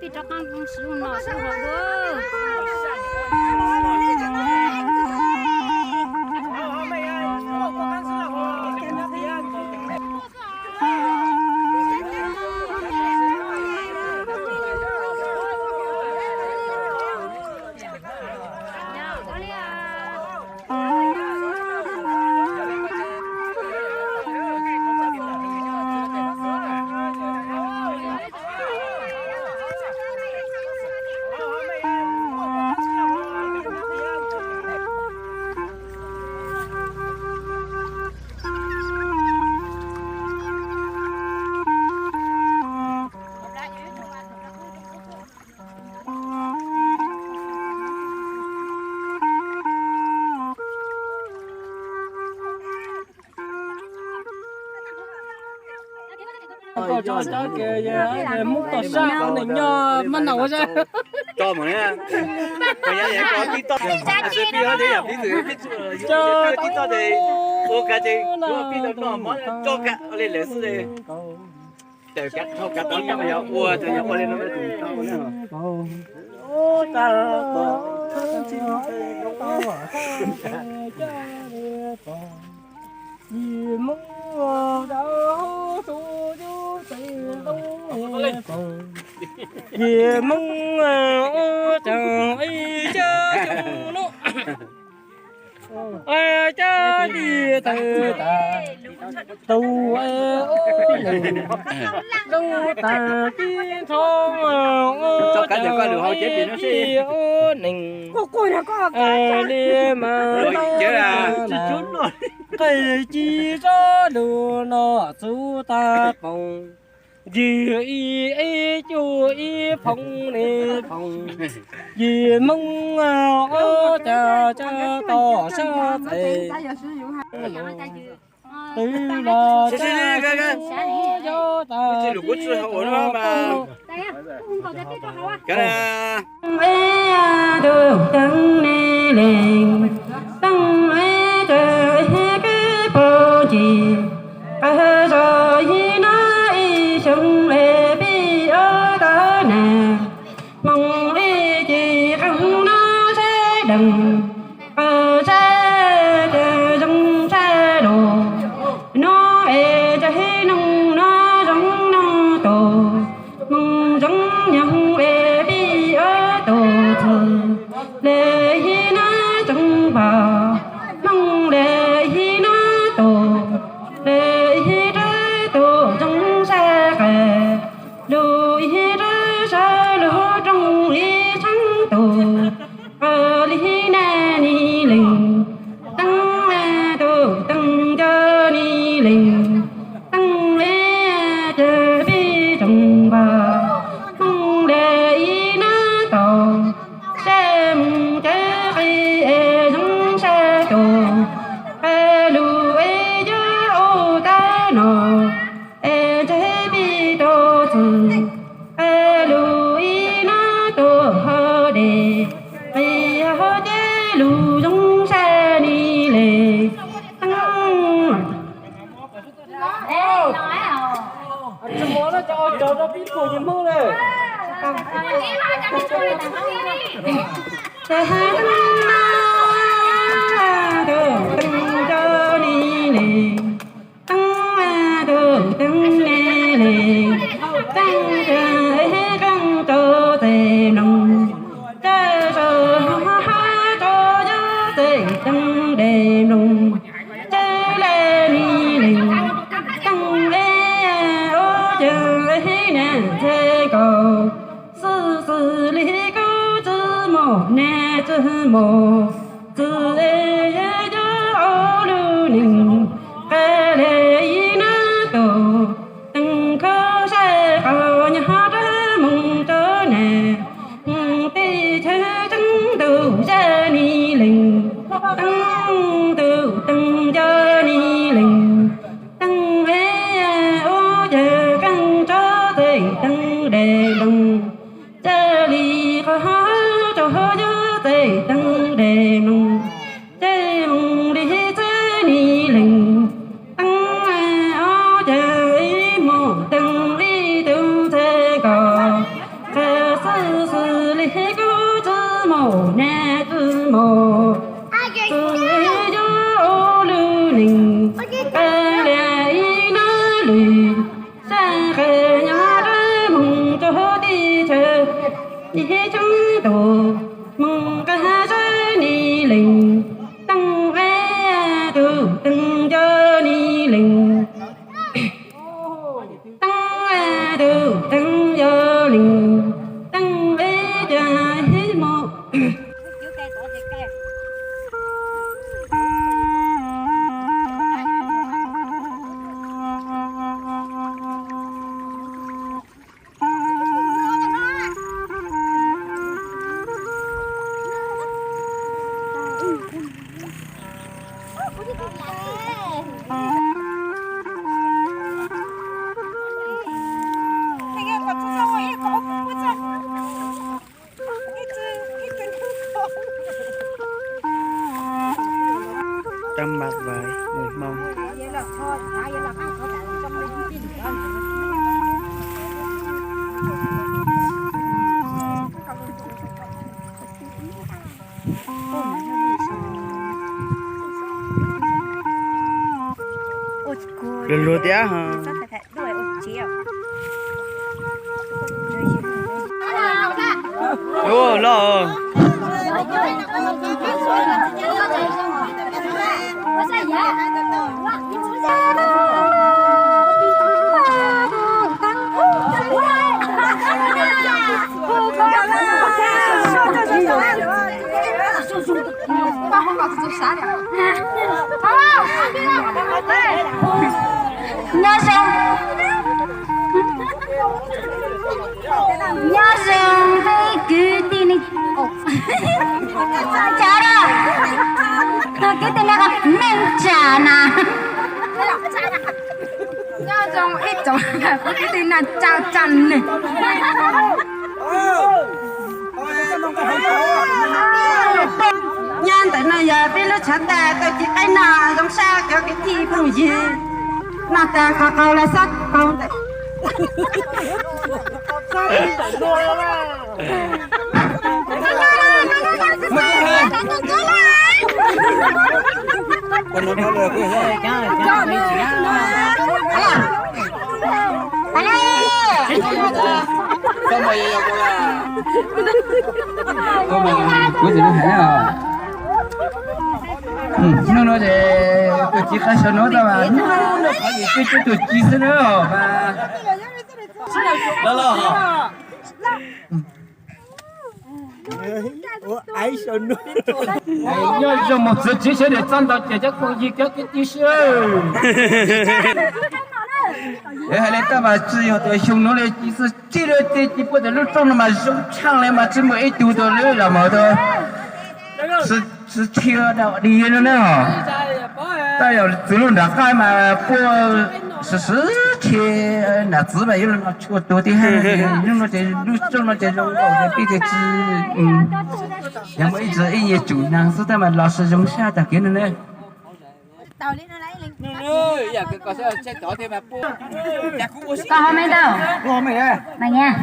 Peb rov qab mus sib no sib haum dua. Koj tso cov ke, Hmoob toj sab neeg nyob mab nau ua zaj. Tso mus na. Tib toj, tib toj ces ua ka ces ua pib tau noj mov tso ka li lawm xwb. Tawm kav dhau kav tau nyob yog ua tau yog ua li no. Yim Hmoob ua tsaug ib cab coob no, cab li tawg tas tus ua neeg, zoo tas tib nrho ua tsaug ib ua neeg li mas nqaij ci zab lug no txuv tag qoom. Yim ib ib cuj ib phoov li phoov, Yim Hmoob ua tsaug cov toj sab txais. Twb los txog yog tas tib nrho ua tsaug. Tus teeb ne leej, teeb ne cawm ib kub pug ci, qab zog ib hnub ib xyoo le pib ob tog nas, moog ib ce qeej nub sab deeg, qab sab cawm zoo sab lug, nub es cawm ib noog nub zoo noog tug, moog zoo nyoog es pib ob tug txug, le ib hnub tsoom pog, moog le ib hnub tug, le ib rab tug zoo sab qas, lug ib rab sab lug rooj ib tshaav tug, qab li nab ni leej, teeb tus teeb cov ni leej, teeb le cawm pib tsoom pog, moog le ib hnub tug, sab moog cawm qis es zoo sab tug, qab lug es yuav ua tag no, es ntshe pib tau txug, qab lug ib hnub tug hov dej, qis hov cawm lug zoo sab ni leej, teeb tus teeb cov ni leej, teeb tus teeb ne leej, teeb cawm ib qeej rau txais mloog, cawm rau hab rau yuav txais teeb dej mloog, cawm le ni leej, teeb le ua cawm ib nas txhais kaus, xwm xwm li kub tsi mus nas tsi mus, txwm le yuav ua lug neeg, qab le ib hnub tug, teeb khaub sab qaum nyob rab moog rau nas, teb chaws tseeb tus sab ni leej, teeb tus teeb cov ni leej, teeb le ua cawm qeej rau txais teeb dej mloog, cawm li qhov rau yuav txais teeb dej mloog, cawm moog li txhais ni leej, teeb ua cawm ib moog teeb li tug txhais kaus, qhov Ib tsoom tus Hmoob nqa zeb ni leej, teeb es tus teeb yog ni leej, teeb es tus teeb yog leej, teeb es cas ib mus. Cơm mật với người Mông. Luag luag thiab ha. Ua los. Nyob zoo, nyob zoo peb kwv tij neej tsa, kwv tij neej tsa na. Nyob zoo ib tsoom kwv tij neej tsa tsa neeg. Nyob ntawm no yog peb lub tshav ntag, tau ci qaib noj zoo sab cov kwv tij phooj ywg. Noj tag qhov qaug los xob qaug ntawm. Kuv tsis hais na. Hnub no ces tus ci qaib saum no tab mas hnub no qhov yim twb cuab tus ci xwb na mas. Nyob zoo mus txwv txiv sawv daws txoj ntau ces cov phooj ywg cov kwv tij sawv. Hais li tab mas tsis yog tias xyoo no li ci xwb, tsis li ces ci puag tias lub rooj no mas zoo tshaj li mas tsis muaj ib tug tau li los mas tau. Tsis tshia dau di no na. Tab yog txwv lub nram qab mas puag siv siv tshia nram txwv mas yuav los no tshua tuag tib hab. Lub no ces lub rooj no ces zoo nkaus ces pib tias tsis, yog muaj ib txwv ib nyuag tsum neeg xwb tab mas los siv zoo sab tag kev no na. Koj ho me ntau. Mas nyias.